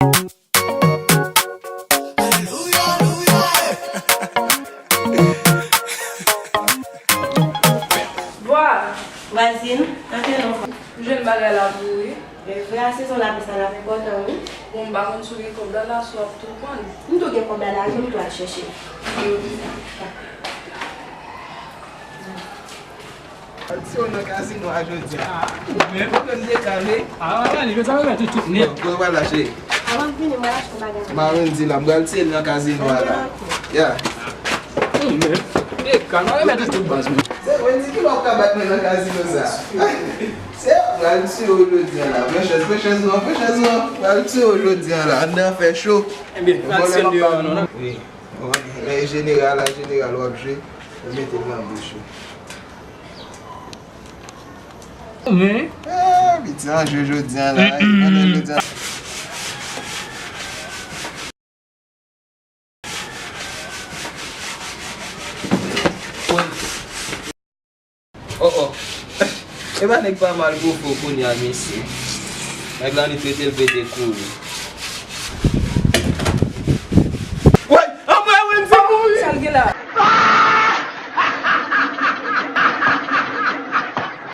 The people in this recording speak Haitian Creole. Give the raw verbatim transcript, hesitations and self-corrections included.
Vwa! Vwazin, antre non. M jwenn bagay la pou ou, wi. Men vre a, sezon lapli sa l ap enpòtan, wi. Bon, m pa konn si w gen kòb la, la si w ap tou pran. M tou gen kòb la, lajan m tou al chèche. Al tiye w nan kazino a jodi a. Men, pwoblèm dekale. A, wè, wè, jodi a, wè, tout, tout nèt. Bon, kote w pral la, cheri? Avan m vini, m pral achte yon bagay. Marenn di la, m pral tiye l nan kazino a la. Ya. Hum, men, dekale, wè, mèt tout baz, men. Se Wendy ki lè w ka bat mwen nan kazino sa. Se, m pral tiye w jodi a la. Pran chans, pran chans ou an, pran chans ou an. M pral tiye w jodi a la. Anndan an fè cho. Ebyen, pral tiye l deyò a, non, non. Wi. Men jeneral la, jeneral w ap jwe, ou mete l nan bouch ou. Men. Ah, piti an jwe jodi a la, e, konnen jodi a. Oh, oh. E pa nèg pa mal pou fò kounye a, mesye. Nèg la, li trete l pete kouri.